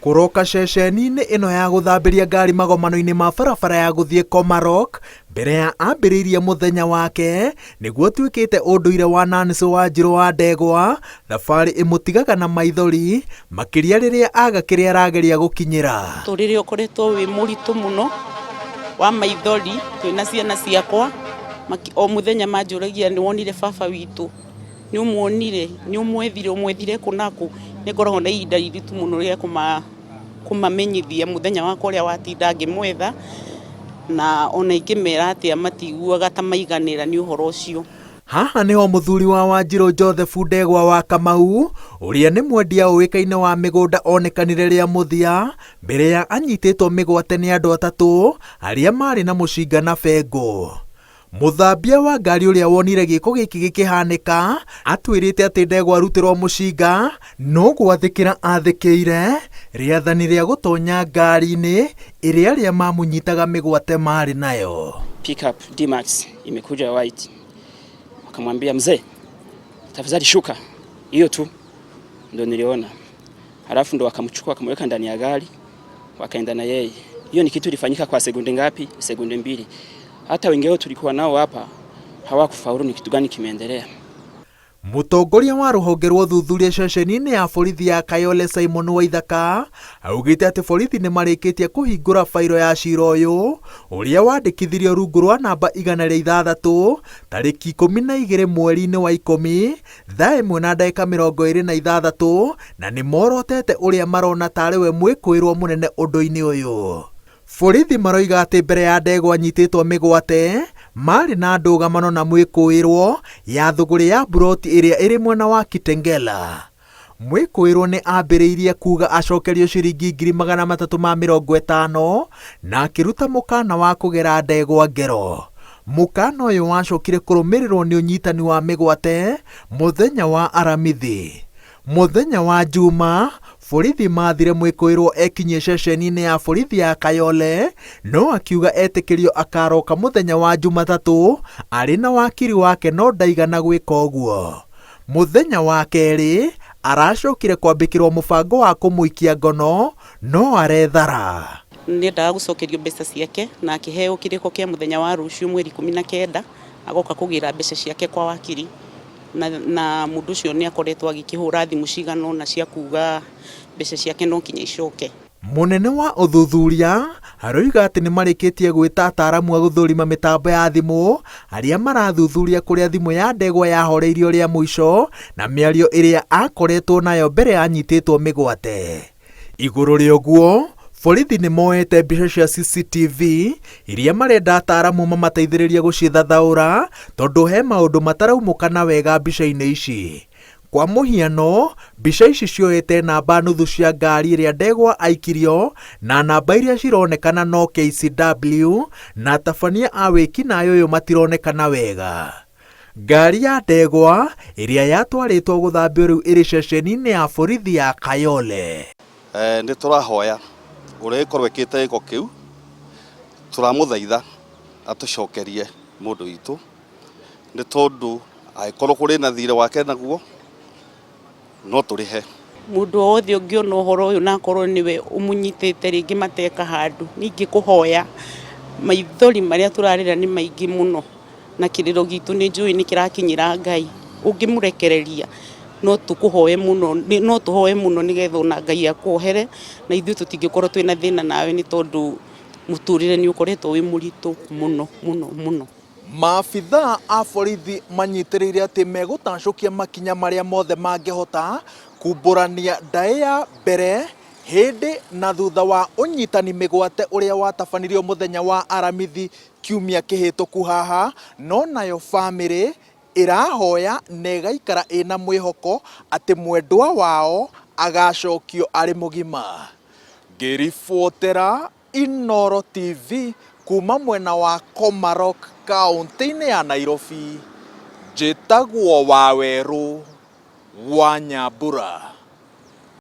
Kũroka ceceni-inĩ ĩno ya gũthambĩria ngari magomano-inĩ ma barabara ya gũthiĩ Komarok mbere ya ambĩrĩirie mũthenya wake nĩguo ũtuĩkĩte ũndũire wa Nancy Wanjirũ wa Ndegwa, thabarĩ ĩmũtigaga na maithori makĩria rĩrĩa aga kĩrĩa arageria gũkinyĩra. Mũtũrĩre ũkoretwo wĩ mũritũ mũno wa maithori twĩna ciana ciakwa, o mũthenya manjũragia nĩ wonire baba witũ? Nĩ ũmuonire? Nĩ ũmwethire? Ũmwethire kũ na kũ? Nĩ ngoragwo na ihinda iritũ mũno rĩa kũmamenyithia mũthenya wakwa ũrĩa watinda ngĩmwetha, na ona ingĩmera atĩa matiiguaga ta maiganĩra nĩ ũhoro ũcio. Haha nĩho mũthuri wa Wanjirũ Joseph Ndegwa wa Kamau, ũrĩa nĩ mwendia ũĩkaine wa mĩgũnda onekanire rĩa mũthia mbere ya anyitĩtwo mĩgwate nĩ andũ atatũ arĩa marĩ na mũcinga na bengũ. Mũthambia wa ngari ũrĩa wonire gĩko gĩkĩ gĩkĩhanĩka atwĩrĩte atĩ ndegwa arutĩrwo mũcinga no gwathĩkĩra athĩkĩire rĩathani rĩa gũtonya ngari-inĩ ĩrĩa arĩa mamũnyitaga mĩgwate marĩ nayo. Pickup D-Max imekuja white, wakamwambia mzee, tafadhali shuka. Hiyo tu ndo niliona, halafu ndo wakamchukua wakamweka ndani ya gari wakaenda na yeye. Hiyo ni kitu ilifanyika kwa sekunde ngapi? Sekunde mbili. Hata wengi wao tulikuwa nao hapa hawakufaulu ni kitu gani kimeendelea. Mũtongoria wa rũhonge rwa ũthuthuria ceceni-inĩ ya borithi ya Kayole Simon Waithaka augĩte atĩ borithi nĩ marĩkĩtie kũhingũra bairo ya cira ũyũ ũrĩa wandĩkithirio rungu rwa namba 106 tarĩki 12 mweri-inĩ wa 10 thaa 1 na ndagĩka 26 na nĩ morotete ũrĩa marona tarĩ we mwĩkũĩrwo mũnene ũndũ-inĩ ũyũ. Borithi maroiga atĩ mbere ya ndegwa anyitĩtwo mĩgwate marĩ na ndũgamano na mwĩkũĩrwo ya thũgũrĩ ya mburoti ĩrĩa ĩrĩ mwena wa Kitengela. Mwĩkũĩrwo nĩ ambĩrĩirie kuga acokerio ciringi 350,000 na akĩruta mũkana wa kũgera ndegwa ngero. Mũkana ũyũ wacokire kũrũmĩrĩrwo nĩ ũnyitani wa mĩgwate mũthenya wa Aramithi. Mũthenya wa Juma, borithi mathire mwĩkũĩrwo ekinyie ceceni-inĩ ya borithi ya Kayole, no akiuga etĩkĩrio akaroka mũthenya wa Jumatatũ arĩ na wakiri wake no ndaigana gwĩka ũguo. Mũthenya wa kerĩ, aracokire kwambĩkĩrwo mũbango wa kũmũikia ngono no arethara. Nĩendaga gũcokerio mbeca ciake na akĩheo kĩrĩko kĩa mũthenya wa rũciũ mweri 19 agoka kũgĩra mbeca ciake kwa wakiri na mũndũ ũcio nĩ akoretwo agĩkĩhũra thimũ cigana ũna cia kuga mbeca ciake no nginya icoke. Mũnene wa ũthuthuria aroiga atĩ nĩ marĩkĩtie gwĩta ataaramu a gũthũrima mĩtambo ya thimũ arĩa marathuthuria kũrĩa thimũ ya ndegwa yahoreirio rĩa mũico na mĩario ĩrĩa akoretwo nayo mbere anyitĩtwo mĩgwate. Igũrũ rĩa ũguo, borithi nĩ moete mbica cia CCTV iria marenda ataaramu mamateithĩrĩrie gũcithathaũra tondũ he maũndũ mataraumũkana wega mbica-inĩ ici. Kwa mũhiano, mbica ici cioete namba nuthu cia ngari ĩrĩa ndegwa aikirio na namba iria cironekana no KCW na atabania a wĩkinaĩ ũyũ matironekana wega. Ngari ya ndegwa ĩrĩa yatwarĩtwo gũthambio rĩu ĩrĩ ceceni-inĩ ya borithi ya Kayole. Nĩ tũrahoya ũrĩa ĩkorwo ĩkĩte gĩko kĩu, tũramũthaitha atũcokerie mũndũ witũ, nĩ tondũ angĩkorwo kũrĩ na thirĩ wake naguo, no tũrĩhe. Mũndũ o wothe ũngĩona ũhoro ũyũ na akorwo nĩwe ũmũnyitĩte rĩngĩ mateka handũ, niĩ ingĩkũhoya maithori marĩa tũrarĩra nĩ maingĩ mũno na kĩrĩro gitũ nĩ njũĩ nĩ kĩrakinyĩra Ngai. Ũngĩmũrekereria no tũkũhoe mũno, no tũhoe mũno nĩgetha ona Ngai akuohere na ithuĩ tũtingĩkorwo twĩna thĩna nawe nĩ tondũ mũtũrĩre nĩ ũkoretwo wĩ mũritũ mũno mũno mũno. Maabithaa a borithi manyitĩrĩire atĩ megũtacũkia makinya marĩa mothe mangĩhota kumbũrania ndaĩ ya mbere, hĩndĩ na thutha wa ũnyitani mĩgwate ũrĩa watabanirio mũthenya wa Aramithi kiumia kĩhĩtũku haha, no nayo bamĩrĩ ĩrahoya na ĩgaikara ĩna mwĩhoko atĩ mwendwa wao agacokio arĩ mũgima. Ngĩribotera Inooro TV kuma mwena wa Komarok kaũntĩ-inĩ ya Nairobi, njĩtagwo Wawerũ wa Nyambura.